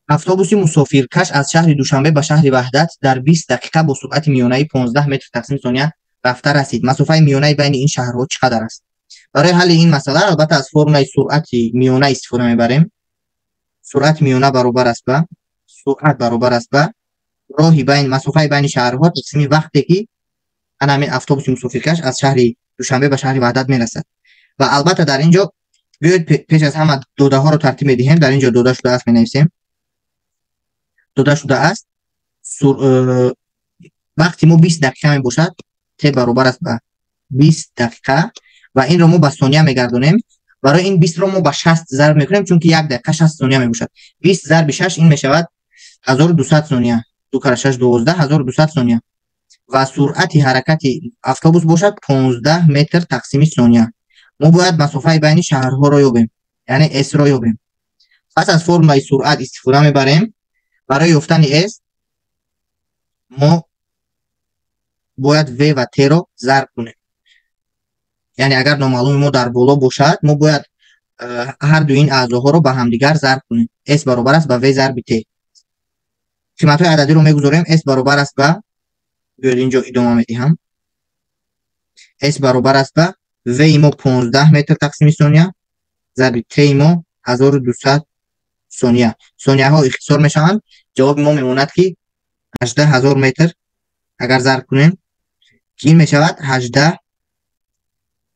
Автобуси мусофиркаш аз шаҳри Душанбе ба шаҳри Ваҳдат дар 20 дақиқа бо суръати миёнаи 15 метр тақсими сония рафта расид. Масофаи миёнаи байни ин шаҳрҳо чӣ қадар аст? Барои ҳалли ин масъала, албатта, аз формулаи суръати миёна истифода мебарем. Суръати миёна баробар аст ба суръат баробар аст ба роҳи байн, масофаи байни шаҳрҳо тақсими вақте, ки ана ҳамин автобуси мусофиркаш аз шаҳри Душанбе ба шаҳри Ваҳдат мерасад. Ва албатта, дар ин ҷо биёед, пеш аз ҳама додаҳоро тартиб медиҳем. Дар ин ҷо дода шудааст менависем. Дода шудааст, вақти мо 20 дақиқа мебошад, т баробар аст ба 20 дақиқа, ва инро мо ба сония мегардонем. Барои ин 20-ро мо ба 60 зарб мекунем, чунки як дақиқа 60 сония мебошад. 20 зарби 6 ин мешавад 1200 сония. Ду кара 6 12, 1200 сония. Ва суръати ҳаракати автобус бошад 15 метр тақсими сония. Мо бояд масофаи байни шаҳрҳоро ёбем, яъне s-ро ёбем. Пас аз формулаи суръат истифода мебарем. Барои ёфтани s мо бояд v ва t-ро зарб кунем. Яъне агар номаълуми мо дар боло бошад, мо бояд ҳарду ин аъзоҳоро ба ҳамдигар зарб кунем. S баробар аст ба v зарби t. Қиматҳои ададиро мегузорем. S баробар аст ба, биёед, инҷо идома медиҳам, s баробар аст ба v мо 15 метр тақсими сония зарби t мо 1200 сония. Сонияҳо ихтисор мешаванд, ҷавоби мо мемонад, ки 18 000 метр агар зарб кунем, ки ин мешавад 18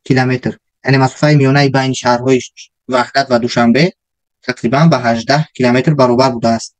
километр. Яъне масофаи миёнаи байни шаҳрҳои Ваҳдат ва Душанбе тақрибан ба 18 километр баробар будааст.